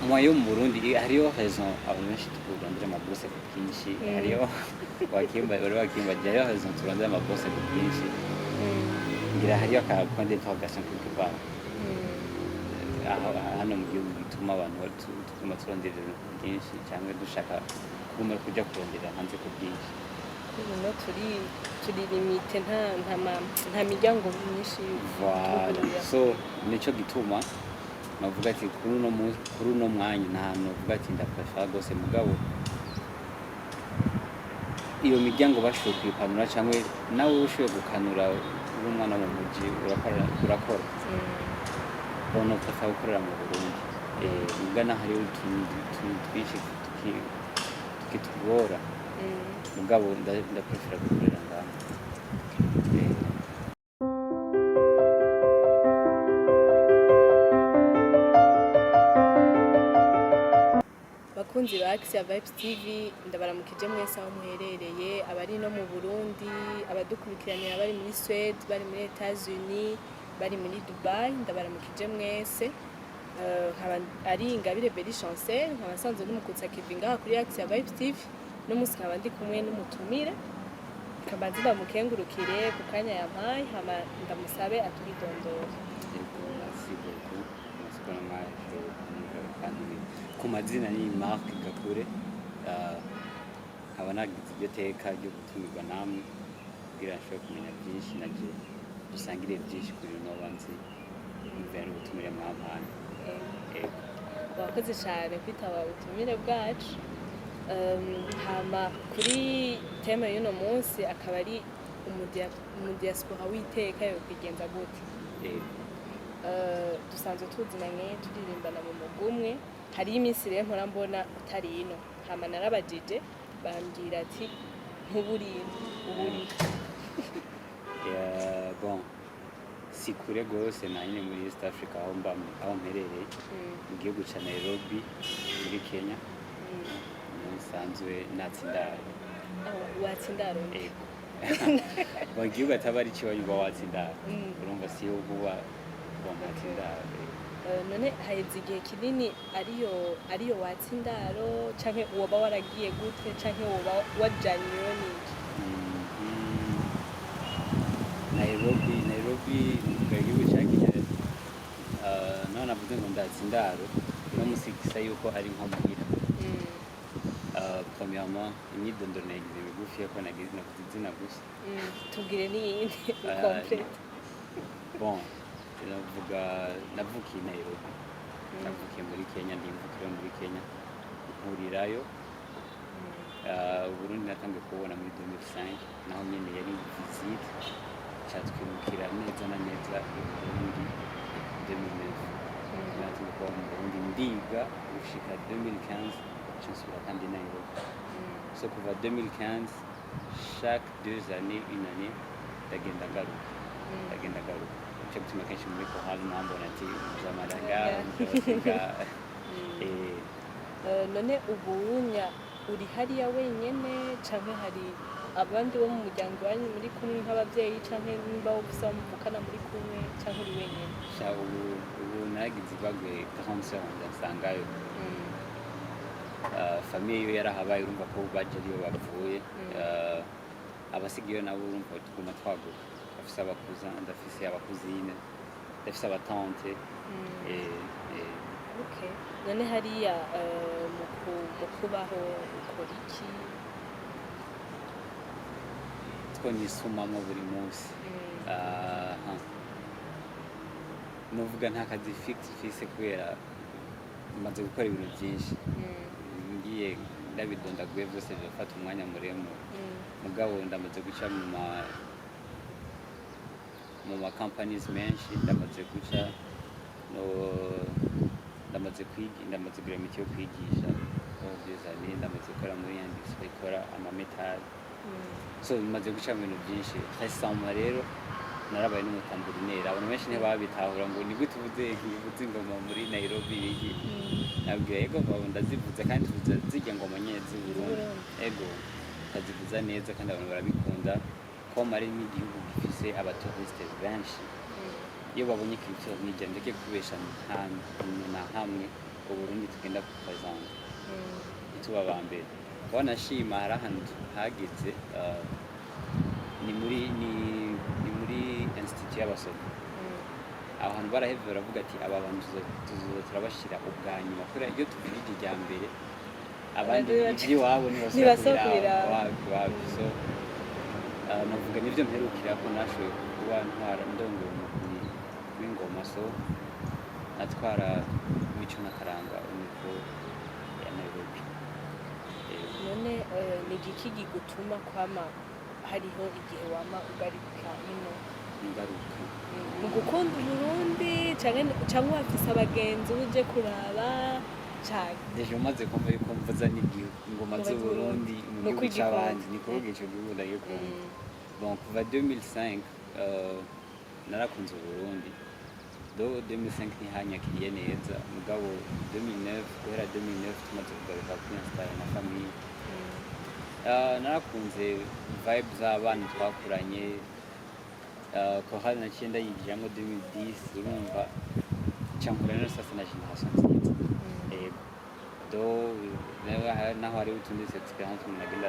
Moyo mu Burundi hariyo raison abantu benshi turondera ama bourses ku bwinshi. Hariyo wakimba, bari wakimbaje, hariyo raison turondera ama bourses ku bwinshi. Ngira hariyo aka point d'interrogation quelque part aho hano mu gihugu gituma abantu tuguma turondera ibintu ku bwinshi, cyangwa dushaka kuguma kuja kurondera hanze ku bwinshi. Ino turi limité, nta miryango myinshi Voilà. twugururira. So nico gituma navuga ati kuri uno mwanya nta hantu novuga ati ndaprefera gose, mugabo iyo miryango bashoboye kuyipanura, cyangwa nawe ushoboye gukanura uri umwana wo mu muji, urakora, urakora. Bon, prefera gukorera mu Burundi. Mugana hariho utuntu twinshi tukitugora, mugabo ndaprefera gukorera ngaha. Bakunzi ba Axia Vibes TV, ndabaramukije mwese aho muherereye, abari no mu Burundi, abadukurikiranira bari muri Suède, bari muri Etats-Unis, bari muri Dubai, ndabaramukije mwese. Nkaba ari Ingabire Belly Chancel, nkaba nsanzwe n'umukutsa kivi ngaha kuri Axia Vibes TV. N'umunsi nkaba ndi kumwe n'umutumire, kabanza ndamukengurukire ku kanya yampaye, hama ndamusabe atwidondore. Yego, merci beaucoup. Merci ko namwashoboye kandi ku mazina ni Marc Gakure. Nkaba nagize iryo teka ryo gutumirwa namwe kugira nshobore kumenya byinshi, naje dusangire byinshi kuri noba nzi bivanye n'ubutumire mwampaye. Yego. Wakoze cyane kwitaba ubutumire bwacu. Hama kuri thème y'uno munsi akaba ari umudiaspora w'iteka yokwigenza gute? Yego. Dusanzwe tuzinanye, turirimbana mu mugwi umwe. Hariyo iminsi rero mpora mbona utari ino, hama narabajije bambwira ati ntuburi ino, uburi. Bon, si kure gose, na nyine muri East Africa aho mba, aho mperereye, mu gihugu ca Nairobi muri Kenya, niho nsanzwe natse indaro. Watse indaro? Ego, mu gihugu ataba ari ikiwanyu uba watse indaro. Urumva si yo uba watse indaro. None haheze igihe kinini ariyo watse indaro, canke woba waragiye gute, canke woba wajanyweyo n'iki? Nairobi ni igihugu ca Kenya. Naho navuze ngo ndatse indaro, uno musi gisa yuko ari nko muhira. Premièrement, imyidondoro nayigize migufi, ko nagize navuze izina gusa. Tubwire n'iyindi complète. Bon, navuga navukiye i Nairobi, navukiye muri Kenya, ndi imvukira muri Kenya, nkurirayo. Uburundi natangiye kubona muri 2005, naho nyene yari visite, catwimukira neza na neza i Burundi 2009. Natangiye kuba mu Burundi, ndiga gushika 2015, nca nsubira kandi i Nairobi. So kuva 2015, chaque 2 années, une année, ndagenda ngaruka, ndagenda ngaruka. Nico gituma kenshi muri chorale mwambona ati jamaraga nga. None ubunya uri hariya wenyene, canke hari abandi bo mu muryango wanyu muri kumwe, nk'abavyeyi, canke nimba ufise abo muvukana muri kumwe, canke uri wenyene? Sha, ubu naragize ibagwe, grande sœur wanje nsangayo. Famille yo yarahabaye, urumva ko baje ariyo bavuye. Abasigayeyo nabo urumva tuguma twaguka, ndafise aba cousins, ndafise aba cousines, ndafise aba tantes. Okay. None hariya mu kubaho ukora iki? Two nisumamo buri munsi. Aha. Novuga nta kazi fixe mfise kubera maze gukora ibintu byinshi. Ngiye ndabidondaguye byose birafata umwanya muremure. Mugabo ndamaze guca mu ma companies menshi, ndamaze guca no ndamaze kwiga, ndamaze kugira métier yo kwigisha des années, ndamaze gukora muri industrie ikora ama métal. So bimaze guca mu bintu byinshi. Récemment rero narabaye n'umu tambourinaire. Abantu benshi ntibabitahura ngo ni gute uvuze ingoma muri Nairobi iki. Nabwira yego babo ndazivuza, kandi tuvuza zirya ngoma nyene z'i Burundi. Z'Uburundi. Ego, tukazivuza neza kandi abantu barabikunda, ko ari n'igihugu gifise aba touristes benshi. Iyo babonye culture nk'irya, ndeke kubesha, nta na hamwe. Uburundi tugenda kupresenta, ntituba aba mbere. Wanashima hari ahantu hageze, ni muri institut y'abasoda. Aho hantu barahevye baravuga ati: "Aba bantu tuzoza turabashira ubwa nyuma, kubera iyo tuvugije irya mbere, abandi Abandi ivy'iwabo ntibasubira ntibasubira kubiraba." kubiraba." Wapi wapi. So navuga nivyo mperukira ko nashoboye kuba ntwara, ndongoye umugwi w'ingoma, so natwara imico n'akaranga au niveau ya Nairobi. None ni igiki gigutuma kwama hariho igihe wama ugaruka ino? Ingaruka? Mu gukunda Uburundi canke wafise abagenzi uje kuraba canke? Déjà umaze kumva yuko mvuza n'igihugu ingoma Ingoma z'Uburundi mu Ni gihugu uko c'abandi, igikunda. Ni kuvuga ico gihugu ndagikunda. Bon, kuva 2005 narakunze Uburundi. Do 2005 ntihanyakiriye neza, mugabo 2009, guhera 2009 tumaze kugaruka kwinstalla na famille, narakunze vibe z'abana twakuranye. Chorale naciye ndayinjiramo 2010, urumva campura rero sasa na génération nziza. Yego, do naho hariho utundi expérience umuntu agenda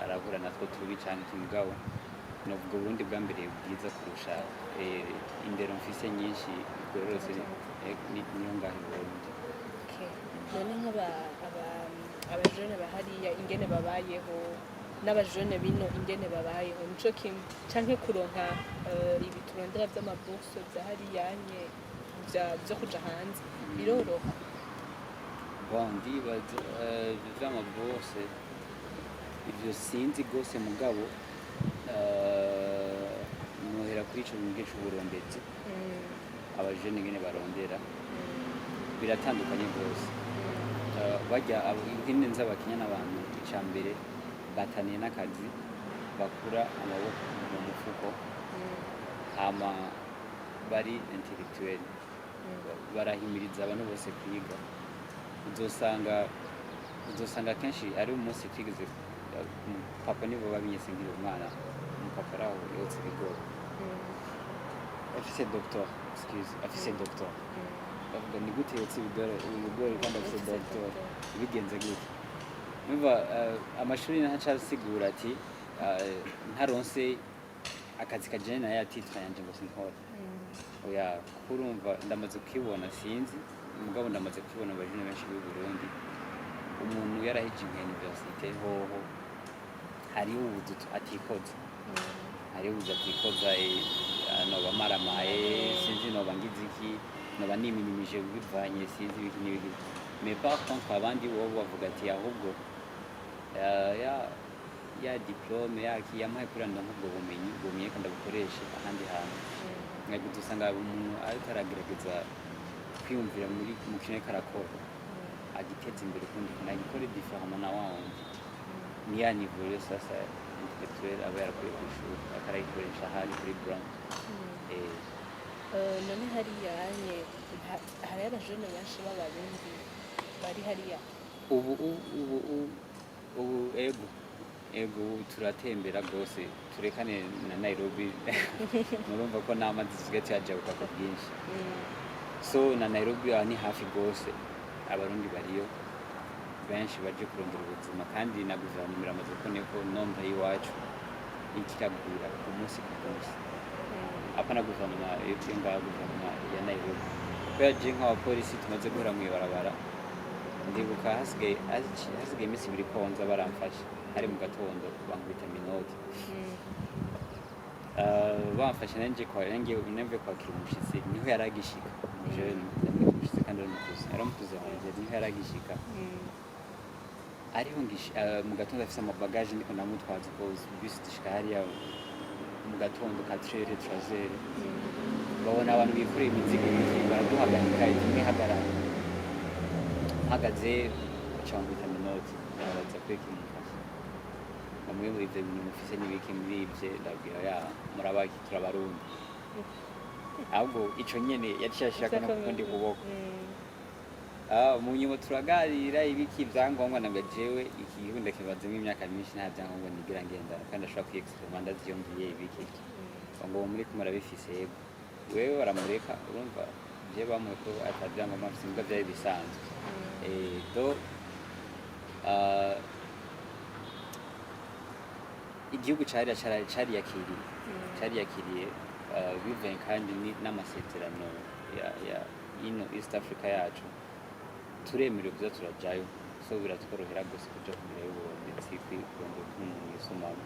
arahura natwo tubi canke kimugabo, novuga Uburundi bwa mbere bwiza kurusha. Indero mfise nyinshi igororotse niyo ngaho i Burundi. Okay. None nk'aba abajene bahariya ingene babayeho n'abajene bino ingene babayeho nico kimwe, canke kuronka ibi turondera vy'amabourse vya hariyanye vyo kuja hanze biroroha? Bon, ndibaza vy'amabourse ivyo sinzi gose, mugabo nohera kuri ico gihe c'uburondezi. Abajene ingene barondera biratandukanye rwose. Barya ingene nzi Abakenya n'abantu, ica mbere bataniye n'akazi, bakura amaboko mu mufuko, hama bari intellectuel, barahimiriza abantu bose kwiga. Uzosanga kenshi ari umunsi twigeze, papa nibo babinyise nkiri umwana, umupapa araho yotsa ibigori afise docteur, excuse, afise docteur. Bavuga: "Ni gute yotsa ibigori kandi afise Afise docteur? docteur." Bigenze gute?" Numva amashuri ntacasigura ati ntaronse akazi kajanye na ya titre yanje ngo sinkora. Oya, kuko urumva ndamaze kukibona, sinzi, mugabo ndamaze kukibona abajene benshi b'i Burundi, umuntu yaraheje nka université hoho hariho ubuzu atikoza, hariho ubuzu atikoza, noba maramaye, sinzi noba ngize iki, noba niminimije bivanye sinzi ibiki n'ibiki. Mais par contre abandi bo bavuga ati: "Ahubwo ya diplôme yaki yampaye kugira ngo ndonke ubwo bumenyi reka ndabukoreshe ahandi hantu." Ntabwo dusanga umuntu ariko aragerageza kwiyumvira muri mu kintu ariko arakora, agiteza imbere ukundi kuntu, agikore différemment na wa wundi. Ni ya niveau rero sasa intellectuel aba yarakuye ku ishuri, akarayikoresha ahari kuri brand. None hariya nye hariyo abajene benshi b'Abarundi bari hariya? Ubu ego, ubu turatembera rwose, turekane na Nairobi. Murumva ko n'amazi dusigaye tuyajabuka ku bwinshi. So na Nairobi aha ni hafi rwose, Abarundi bariyo benshi baje kurondera ubuzima, kandi na guverinoma iramaze kubona ko nombre y'iwacu ikiragwira ku munsi ku munsi. Apana guverinoma yo ngaha, guverinoma ya Nairobi, kubera je nk'abapolisi tumaze guhora mw'ibarabara. Ndibuka hasigaye iminsi 2 konza baramfashe, hari mu gatondo, bankubita menottes. Bamfashe nanje kwa nanjye nemve kwakira umushitsi, niho yaragishika umujene, ndamwita umushitsi kandi ari umukuzi, ari umukuzi wanje, niho yaragishika ariho mu gatondo afise amabagaje, ndiko ndamutwaza ko bisi dushika hariya mu gatondo 4 heures, 3 heures, babona abantu bikoreye imizigo ibiki, baraduhagarika iti: "Mwihagarara." Mpagaze baca bankubita menottes, barabaza kwereka imufasha bamwe muri ivyo bintu mufise n'ibiki muri ivyo. Ndabwira ya murabaki, turabarundi. Ahubwo ico nyene yaciye ashirako no kukundi kuboko. Mu nyuma turaganira ibiki ibyangombwa, nabwo jewe iki gihugu ndakibazemo imyaka myinshi, nta byangombwa nigira ngenda, kandi ashobora kwiyexprima ndazi iyo ngiye ibiki. Ngo muri kumwe arabifise, yego, wewe baramureka. Urumva Je bamuwe ko atavyangombwa mfise, mbwa vyari bisanzwe. Do igihugu cari cariyakiriye bivuye kandi n'amasezerano ya ino East Africa yacu, turemerewe kuza turajayo, so biratworohera gose kuja kugirayo uburondetsi, kurondera ukuntu umuntu yisumamo.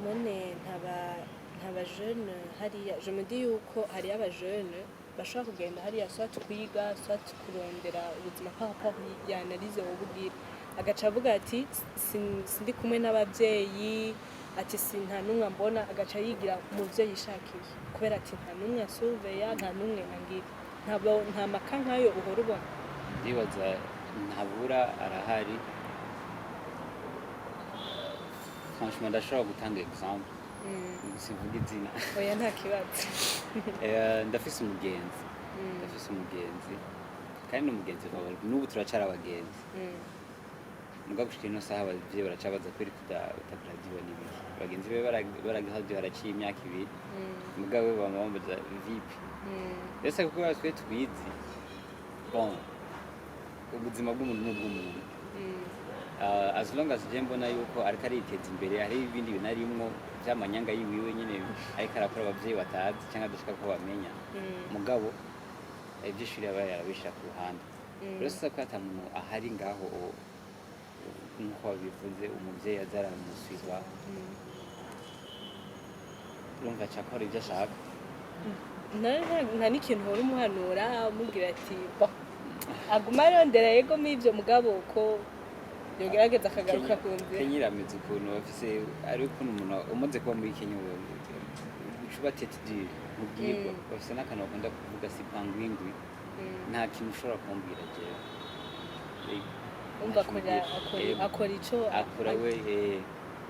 None ntaba jeune hariya, je me dis yuko hariyo aba jeune bashobora kugenda hariya, soit kwiga, soit kurondera ubuzima, par rapport ya analyse wowe ubwira, agaca avuga ati: "Sindi kumwe n'abavyeyi," ati: "Si nta n'umwe ambona," agaca yigira mu vyo yishakiye, kubera ati: "Nta n'umwe ansurveilla, nta n'umwe angira." Nta maka nkayo uhora ubona? Ndibaza ntabura, arahari. Franchement, ndashobora gutanga exemple, sivuga izina. Oya, nta kibazo. Ndafise umugenzi, ndafise umugenzi kandi ni umugenzi wawe, n'ubu turacara abagenzi. Mugabo gushika ino saha abavyeyi baracabaza kweri utagradiwe n'ibiki. Bagenzi be baragradiwe haraciye imyaka 2, mugabo we bama bambaza vipi. Ese kuko twe tubizi, bon, ubuzima bw'umuntu ni ubw'umuntu. As long as je mbona yuko ariko ariteza imbere, hari ibindi bintu arimwo vy'amanyanga yiwiwe nyene ariko arakora abavyeyi batazi cyangwa adashaka ko bamenya, mugabo ivy'ishuri aba yarabishira ku ruhande. Rero sasa ko ata muntu ahari ngaho, nk'uko babivuze, umuvyeyi aza aramusuiva, urumva aca akora ivyo ashaka. Nta n'ikintu uhora umuhanura, umubwira ati: "Bon, aguma arondera yego mw'ivyo, mugabo ko yogerageza akagaruka ku nzira"? Kenya irameze ukuntu bafise, ari ukuntu umuntu umaze kuba muri Kenya uca uba tête dure mubwirwa. Bafise n'akantu bakunda kuvuga, sipangwingwi. Nta kintu ushobora kumbwira jewe. Umva, ntacyo akora umbwira. akora ico akora we.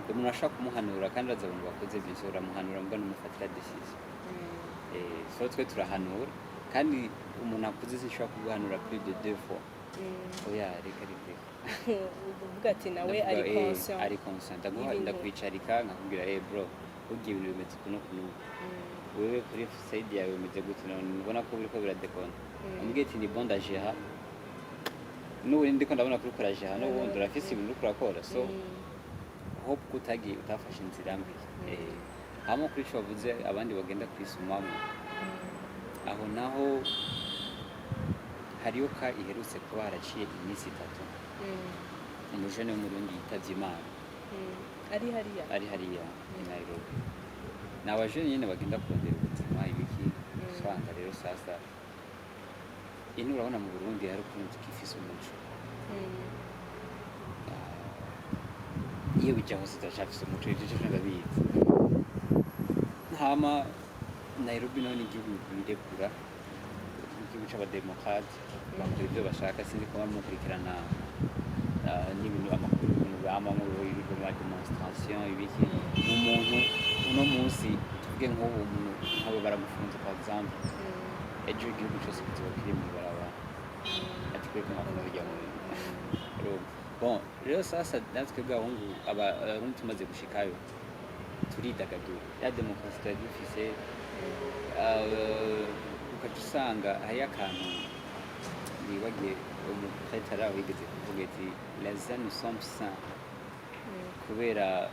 Umuntu ashobora kumuhanura, kandi urazi abantu bakoze byinshi, uramuhanura mbwa numufatira décision. So twe turahanura, kandi umuntu akuze sinshobora kuguhanura plus de deux fois. Oya, reka reka reka. Uvuga ati nawe Ndavuga, ari conscient. Ari conscient, ndaguha y'ibintu. Ndakwicarika nkakubwira: "Eh bro, burya ibintu bimeze uku n'uku n'uku. Wewe kuri side yawe bimeze gute? None ubona ko biriko biradekona?" Umbwiye ati: "Ni bon, ndagera n'ubu ndiko ndabona kuri kuragera, n'ubundi urafise ibintu uriko urakora, so hope ko utagiye utafashe inzira mbi." Hama kuri ico bavuze, abandi bagenda kwisumamwo, aho naho hariyo ka iherutse kuba haraciye iminsi 3, umujene w'Umurundi yitavye Imana. Ari hariya? Ari hariya i Nairobi. Ni abajene nyene bagenda kurondera ubuzima, ibiki. Usanga rero sasa ino urabona mu Burundi hari ukuntu tukifise umuco. Iyo bija hose turacafise umuco, ivyo cyo ndabizi. Hama Nairobi naho ni igihugu birekura, igihugu c'abademokrate, bakora ivyo bashaka. Sinzi kuba mukurikirana n'ibintu, amakuru y'ibintu bamamwo, ma démonstration, ibiki. Umuntu uno munsi, tuvuge nk'ubu umuntu nk'abo baramufunze par exemple, ejo igihugu cose kizoba kiri mw'ibarabara ati: "Kwereka mwafunze urya muntu." Urumva? Bon, rero sasa natwe bw'abahungu abarundi tumaze gushikayo turidagadura, ya demokarasi twari dufise, ugaca usanga hariyo akantu nibagiye, umuprêtre araho yigeze kuvuga ati: "Les uns, nous sommes saints kubera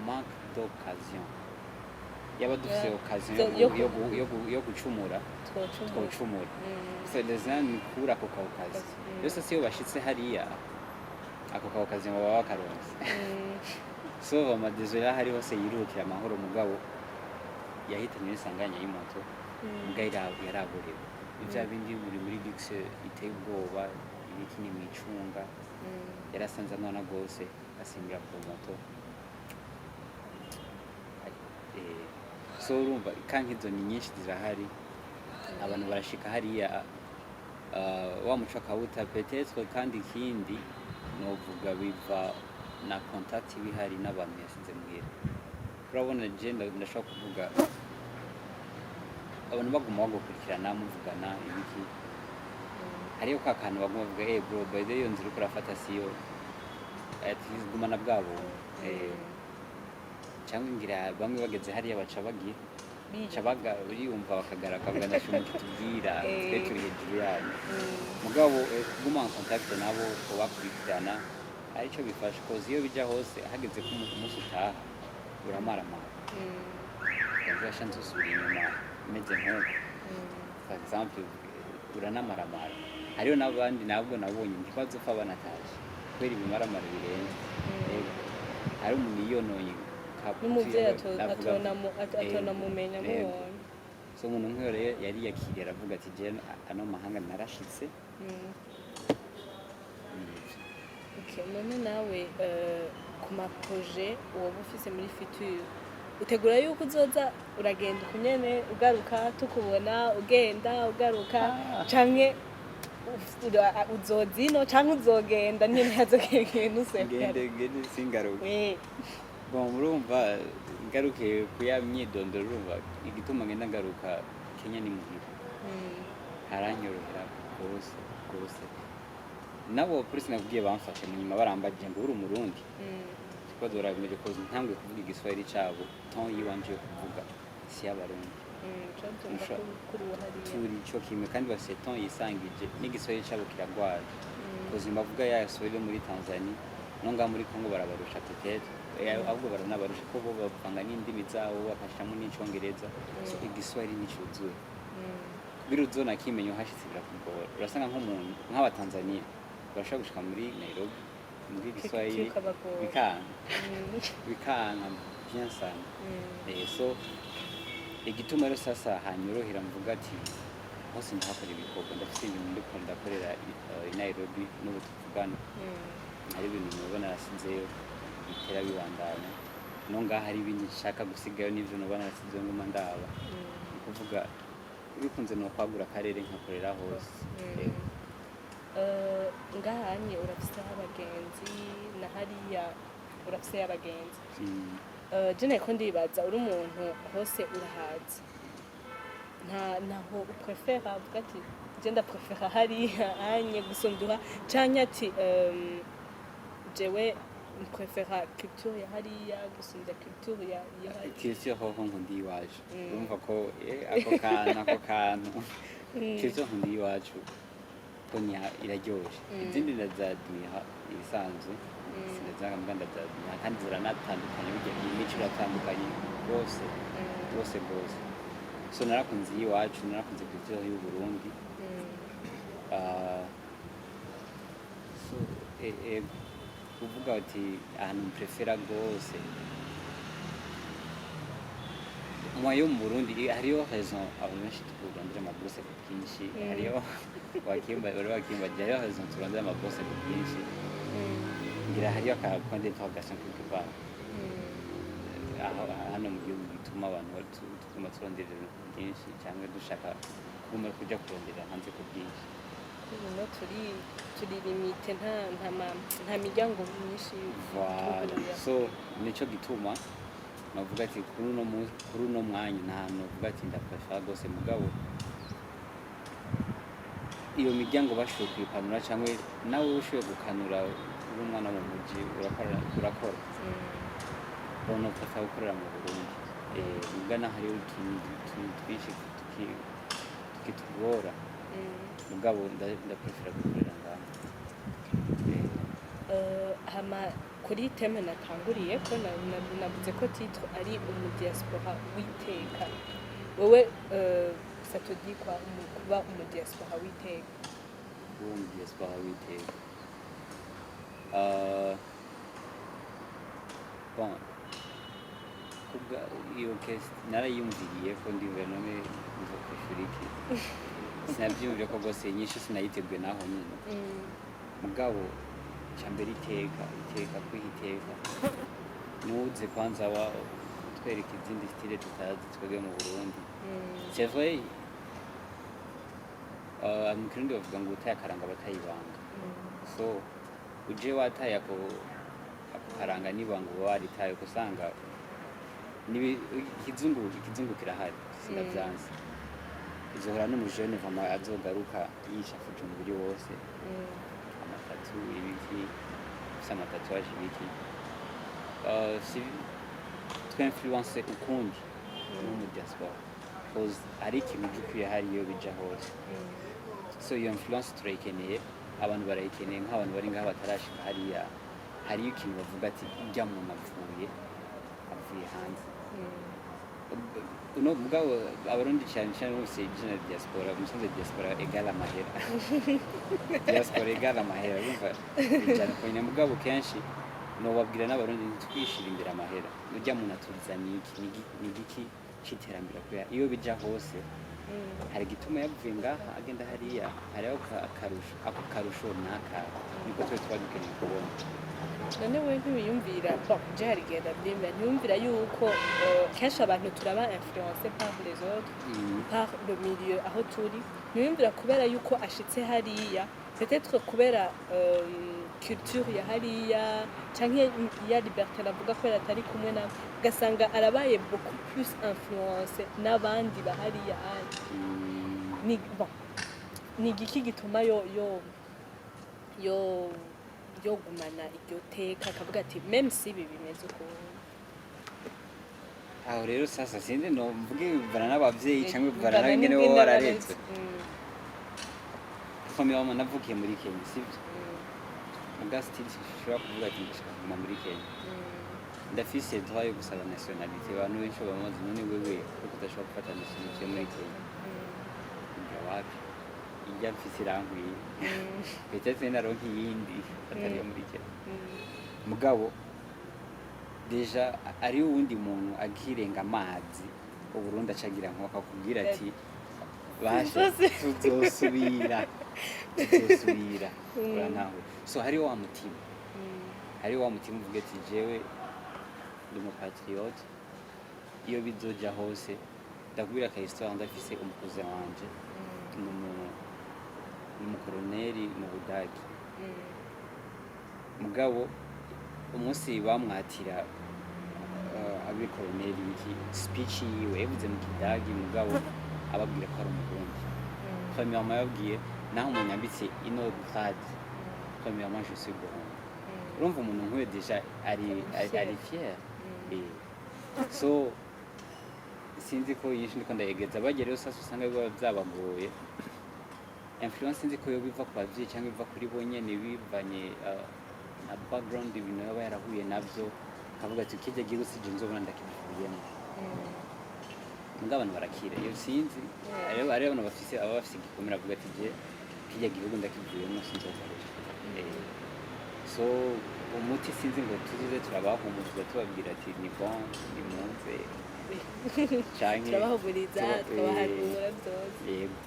manque d'occasion." Yaba dufise occasion yo gucumura, twocumura. Twocumura. So les uns ni kubura ako ka occasion. Rero sasa iyo bashitse hariya, ako ka occasion baba bakaronse. So vraiment désolé, aho ari hose yirukira amahoro, mugabo yahitanywe n'isanganya y'imoto, mbwa yaraborewe. Ivya bindi buri muri luxe iteye ubwoba, ibiki, ni mwicunga. Yarasanze amwana gose asimbira ku moto. So urumva kanka izo ni nyinshi zirahari. Abantu barashika hariya, wa muco akawuta peut-être. Kandi ikindi novuga, biva na contact iba ihari n'abantu yasize muhira. Urabona, je ndashobora kuvuga, abantu baguma bagukurikirana, muvugana ibiki, hariyo ka kantu baguma bavuga: "Eh bro, by the way, iyo nzira uriko urafata siyo, at least gumana bwa buntu." Cyangwa ngira bamwe bageze hariya baca bagira. Ca bariyumva bakagaraka, bavuga ndashima kitubwira, twe turi hejuru yanyu. Mugabo kuguma en contact nabo, kubakurikirana, arico bifasha, koza iyo bija hose hageze ko umunsi utaha uramaramara, ukavuga sha nzosubira inyuma meze nk'uko, for exemple, uranamaramara. Hariho n'abandi nabwo nabonye ntibazopfa banatashe kubera ibimaramara birenze. Yego. Hari umuntu yiyononye N'umuvyeyi navuga atonamumenya mubonye. So umuntu nk'uyo rero yari yakiriye, aravuga ati je ano mahanga narashitse. Nivyo. Okay, none nawe ku ma projets woba ufise muri future, utegura yuko uzoza uragenda ukunyene ugaruka, tukubona ugenda ugaruka, canke uzoza ino, canke uzogenda nyene hazogenda usefera? Ngende ngende singaruke. Bon, murumva ngaruke ku ya myidondoro, urumva igituma ngenda ngaruka Kenya ni muhira. Haranyorohera rwose rwose. Nabo polisi nakubwiye bamfashe mu nyuma, barambajije ngo uri Umurundi? Ikibazo barabimeje ko ntanguye kuvuga Igiswahili cabo, ton yiwanje yo kuvuga si y'Abarundi. Ca byumva kuri uwo hariya. Turi ico kimwe kandi bafise ton yisangije, n'Igiswahili cabo kiragwaye kuzi bavuga ya Swahili yo muri Tanzania no ngaha muri Congo barabarusha peut-être. Ahubwo baranabarusha ko bo bavanga n'indimi zabo bakashiramo n'Icongereza. So Igiswahili nticuzuye. Kugira uzona kimenya uhashitse birakugora. Urasanga nk'umuntu nk'Abatanzania barashobora gushika muri Nairobi muri Igiswahili Kikabagora. Bikanka, bikanka bien sana. So igituma rero sasa hanyorohera, mvuga ati hose ndahakora ibikorwa, ndafise ibintu ndiko ndakorera i Nairobi n'ubu tuvugana. Hari ibintu noba narasizeyo bitera bibandanya, no ngaha hari ibindi nshaka gusigayo n'ivyo noba narasizeyo nguma ndaba. Ni ukuvuga bikunze no kwagura akarere nkakorera hose. Ngahanye urafiseho abagenzi, na hariya urafiseyo abagenzi. Je nariko ndibaza, uri umuntu hose urahazi, nta naho uprefera uvuga ati je ndaprefera hariya anye gusumba uha, canke ati jewe mprefera culture ya hariya gusumbya culture ya hariya? Culture hoho nkunda iwacu. Urumva ko ako kantu culture nkunda iwacu ko iraryoshe. Izindi ndazadmira ibisanzwe, sinazanga mbwa ndazadmira, kandi ziranatandukanye, burya imico iratandukanye rwose rwose rwose. So narakunze iyiwacu, narakunze culture y'u Burundi. Ah, so kuvuga ati ahantu mprefera rwose moi yo mu Burundi, hariyo raison abantu benshi turondera ama bourses ku bwinshi. Hariyo wakimba bari wakimbaje, hariyo raison turondera ama bourses ku bwinshi. Ngira hariyo aka point d'interrogation quelque part aho hano mu gihugu gituma abantu tuguma turondera ibintu ku bwinshi, cyangwa dushaka kuguma kuja kurondera hanze ku bwinshi. Ino turi limité, nta miryango myinshi Voilà. twugururira. So nico gituma navuga ati kuri uno mwanya nta hantu navuga ati ndaprefera rwose. Mugabo iyo miryango bashoboye kuyipanura, cyangwa nawe ushoboye gukanura, uri umwana mu muji urakora, urakora. Bona prefera gukorera mu Burundi. Ugana hariho utuntu twinshi tukitugora. Mugabo ndaprefera gukorera ngaha. Hama kuri thème natanguriye ko navuze ko titre ari umudiaspora w'iteka, wowe ça te dit quoi kuba umudiaspora w'iteka? Uwo mu diaspora w'iteka, bon, kubwa iyo case narayiyumviriye ko ndiyumvira none nzokwishura iki, sinavyiyumvire ko rwose inyishu sinayiteguye naho nyine. Mugabo mbere iteka, iteka, kwiha iteka nuze kwanza wa utwereka izindi style tutazi twebwe mu Burundi. C'est vrai, mu Kirundi bavuga ngo utaye akaranga batayibanga. So uje wataye ako karanga n'ibanga uba waritaye, uko usanga ikizungu kirahari, sindavyanse. Uzohora n'umujene vama azogaruka yishafuje umubiri wose, ama tattoos ibiki, ufise ama tatouages ibiki. Si twinfluence ukundi. no mu diaspora, cause ari ikintu gikwiye hariyo bija hose. So iyo influence turayikeneye, abantu barayikeneye, nk'abantu bari ngaha batarashika hariya, hariyo ikintu bavuga ati ujya muntu avuye hanze. Uno mugabo Abarundi cyane cyane bose izina diaspora, umusanze diaspora égale amahera, diaspora égale amahera, urumva bijana konyine. Mugabo kenshi nobabwira n'Abarundi ntitwishire imbere amahera. Ujya muntu atuzaniye iki? Ni igiki c'iterambere? Kubera iyo bija hose hari igituma yavuye ngaha agenda hariya, hariho akarusho. Ako karusho ni akahe? Niko twe tuba dukeneye kubona. None we ntiwiyumvira, bon, je hari igihe ndabyiyumvira, ntiyumvira yuko kenshi abantu turaba influencé par les autres, par le milieu aho turi? Ntiyumvira kubera yuko ashitse hariya, peut-être kubera culture ya hariya canke ya liberté navuga, kubera atari kumwe nawe, ugasanga arabaye beaucoup plus influencé n'abandi bahariya andi? Ni bon, ni igiki gituma yo yogumana iryo teka, akavuga ati même si ibi bimeze ukuntu? Aho rero sasa sinzi no mvuge bivana n'abavyeyi cyangwa bivana nawe ingene wowe wararezwe. Premièrement, navukiye muri Kenya, sivyo? Muga still sinshobora kuvuga ati ndashaka kuguma muri Kenya. Ndafise droit yo gusaba nationalité. Abantu benshi bamaze none wewe kuko udashobora gufata nationalité yo muri Kenya? Njya wapi? Ijya mfise irankwiye. Peut-être naronka iyindi atari iyo muri Kenya. Mugabo déjà ari uwundi muntu akirenga amazi Uburundi acagira nko akakubwira ati basha tuzosubira, tuzosubira, urantawe. So hariho wa mutima, hariho wa mutima uvuga ati jewe ndi umupatriote, iyo bizoja hose. Ndakubwira ka histoire. Ndafise umucousin wanje, ni umukoroneri mu Budagi. Mugabo umunsi bamwatira abe koroneri iki, speech yiwe yavuze mu Kidagi, mugabo ababwira ko ari Umurundi. Premièrement yababwiye naho umuntu yambitse ino grade, premièrement je suis Burundi. Urumva umuntu nk'uyo déjà ari fier. So sinzi ko yinshi ndiko ndayegeza bagera rero. Sasa usanga biba byabagoye influence, sinzi ko yo biva ku bavyeyi cyangwa biva kuri bo nyene, bivanye na background, ibintu yaba yarahuye navyo, akavuga ati kirya gihugu sije nzobona ndakivuyemo. Muga abantu barakira iyo, sinzi, hariho abantu bafise, aba bafise igikomere, avuga ati je kirya gihugu ndakivuyemo sinzogaruka. So umuti sinzi ngo tuzoze turabahumuriza, tubabwira ati ni bon, ni muze, canke Turabahumuriza, tukabahanura byose. Yego.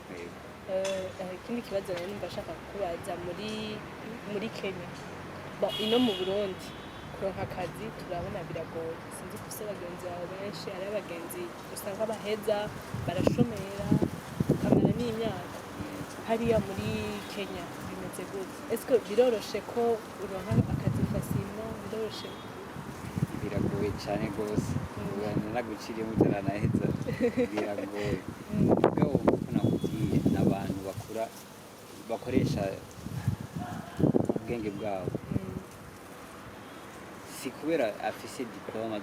Ikindi kibazo nari numva ashaka kukubaza, muri Kenya, bon, ino mu Burundi kuronka akazi turabona biragoye. Sinzi ko ufise abagenzi bawe benshi, hari abagenzi usanga baheza barashomera ukamara n'imyaka. Hariya muri Kenya bimeze gute? Est-ce que biroroshe ko uronka akazi facilement? Biroroshe? Biragoye cyane rwose. Naguciriyemo utaranaheza, biragoye. Mugabo nkuko nakubwiye, ni abantu bakura bakoresha ubwenge bwabo. Si kubera afise diplôme,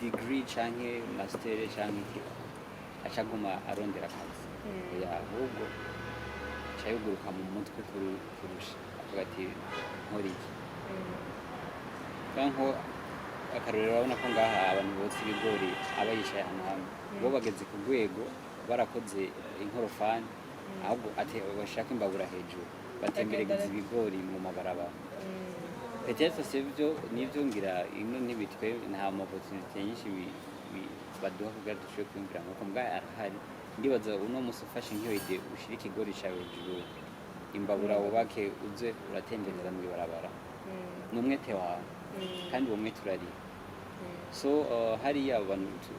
degree canke master canke iki, acaguma arondera akazi. Oya, ahubwo aca yuguruka mu mutwe kurusha, avuga ati nkora iki? Nko akarorero, urabona ko ngaha abantu botsa ibigori aba yicaye ahantu hamwe. Bo bageze ku rwego barakoze inkorofani, ahubwo ate bashaka imbabura hejuru, batembereza ibigori mu mabarabara. Peut-être sivyo nivyo ngira ino ntibitwe, nta ma opportunité nyinshi baduha kugira dushobore kwiyumvira nkuko mbwa arahari. Ndibaza uno musi ufashe nk'iyo idée, ushire ikigori cawe hejuru imbabura, wubake, uze uratembereza mw'ibarabara, ni umwete wawe, kandi uwo mwete urariha. So hariya abantu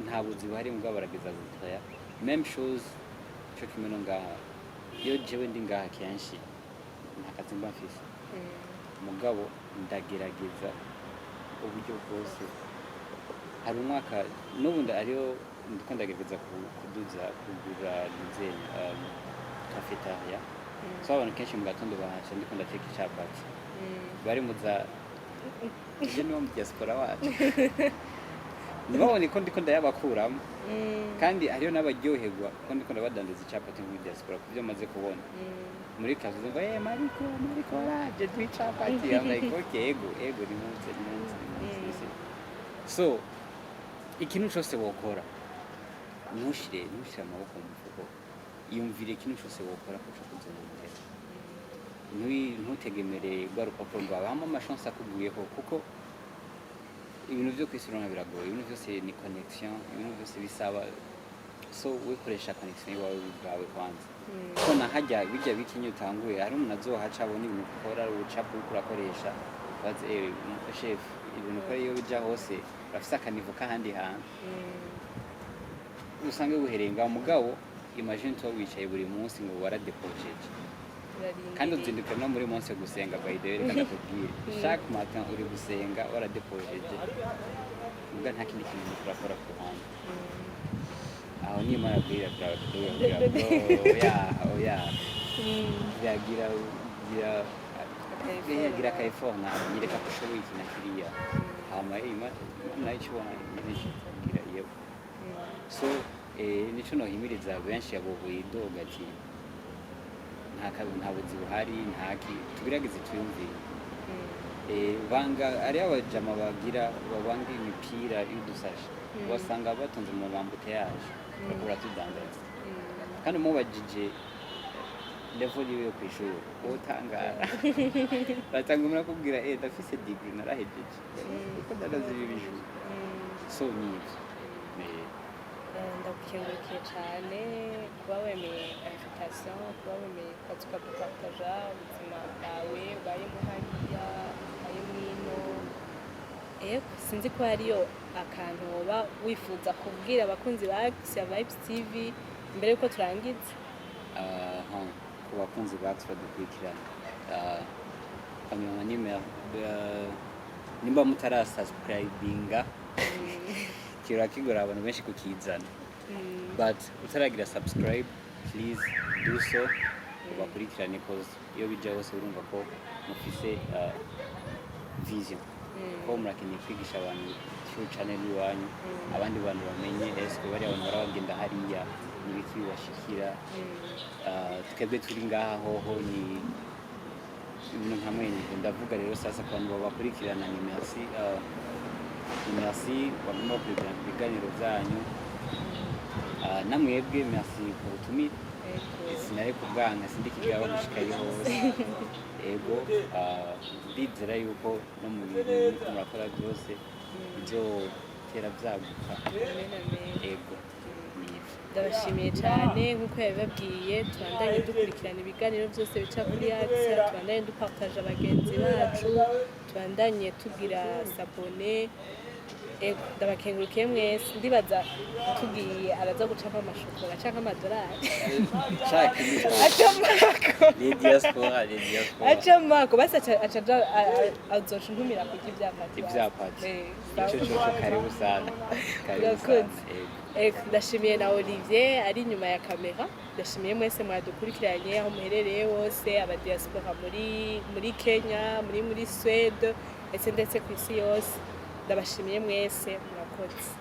nta buzi buhari, mbwa barageza gukaya même chose co kimwe no ngaha. Iyo jewe ndi ngaha kenshi nta kazi mba mfise, mugabo ndagerageza uburyo bwose. Hari umwaka n'ubundi ariyo ndiko ndagerageza kuduza kugura nizenya cafetaria. So abantu kenshi mu gatondo bahaca ndiko ndateka icapati, bari muza je niwo mu diaspora wacu. Ntibabone ko ndiko ndayabakuramo. Kandi hariho n'abaryoherwa ko ndiko ndabadandaza icapati muri diaspora, ku byo maze kubona muri classe ngo: "Eh, Mariko, Mariko waraje duha icapati." I'm like, "Okay, ego, ego, nimunze, nimunze, nimunze." You see? So ikintu cose wokora, ntushire amaboko mu mufuko. Iyumvire ikintu cose wokora ko co kuzana amahera. Ntutegemere rwa rupapuro rwawe hama ama chance akuguyeho, kuko ibintu vyo kwisi urabona biragoye. Ibintu vyose ni connection, ibintu byose bisaba. So wikoresha connection iwawe bwawe kwanza, ko na hajya bijya bikinye utanguye, hari umuntu azohaca abona ibintu ukora, ubucapu uriko urakoresha, baze: "Eh, chef, ibintu ukora iyo bija hose urafise aka niveau k'ahandi hantu." Usange buhereye ngaho. Mugabo imagine tuba wicaye buri munsi ngo waradepojeje kandi uzinduka no muri munsi yo gusenga. By the way, reka ndakubwire, chaque matin uri gusenga waradepojeje, muga nta kindi kintu uriko urakora ku ruhande. Aho nimara bwira bwawe, oya, oya, gira gira gira aka effort nawe, nyereka ko ushoboye iki na kiriya. Hama Imana nayo ikibona nyine gira iyo. So nico nohimiriza benshi abo bidoga ati nta buzi buhari, ntaki. Tugerageze tuyumvire. Banga ari abajama bagira babanga imipira y'udusashe, wasanga batonze mu ma embouteillage bariko baratudandaza. Kandi umubajije level yiwe yo kw'ishuri, wotangara. Batanga umuntu akubwira: "Eh, ndafise degree, narahejeje, kuko ndanazi ibi bijuru." So nivyo. Ndagukengurukiye cyane kuba wemeye invitation, kuba wemeye kuza ukadupartaja ubuzima bwawe ubayemo hariya, ubayemo ino. Ego, sinzi ko hariyo akantu woba wifuza kubwira abakunzi ba Axia Vibes TV mbere yuko turangiza. Aha, ku bakunzi bacu badukurikirana, kamera nimero, nimba mutarasubscribinga, kira kigora abantu benshi kukizana, but utaragira subscribe, please do so, ubakurikirane, cause iyo bija hose urumva ko mufise vision, ko murakeneye kwigisha abantu through channel iwanyu, abandi bantu bamenye eske bariya bantu barabagenda hariya n'ibiki bibashikira. Twebwe turi ngaha hoho ni ibintu nka mwene ivyo. Ndavuga rero sasa ku bantu babakurikirana, ni merci, ni merci bagomba gukurikirana ibiganiro byanyu. Namwebwe merci ku butumire. Sinari kubwanga, sindi kigaba gushikayo hose. Ego, ndizera yuko no mu bintu muriko murakora byose bizotera byaguka. Amen, amen. Ego, nivyo. Ndabashimiye cyane. Nk'uko yabibabwiye, tubandanye dukurikirana ibiganiro byose bica kuri Axia, tubandanye dupartaje abagenzi bacu, tubandanye tugira s'abonner. Ego, ndabakengurukiye mwese. Ndibaza tugiye araza gucamo amashokora canke amadolari. Caka. Acamako. Les diaspora, les diaspora. Acamako basi, aca aja azoca untumira kurya ivyapati. Ivyapati. Sawa. Ico coco, karibu sana, karibu sana. Urakoze. Ego. Ndashimiye na Olivier ari inyuma ya kamera. Ndashimiye mwese mwadukurikiranye aho muherereye hose, aba diaspora muri Kenya, muri Swede, ndetse ku isi yose. Ndabashimiye mwese, murakoze.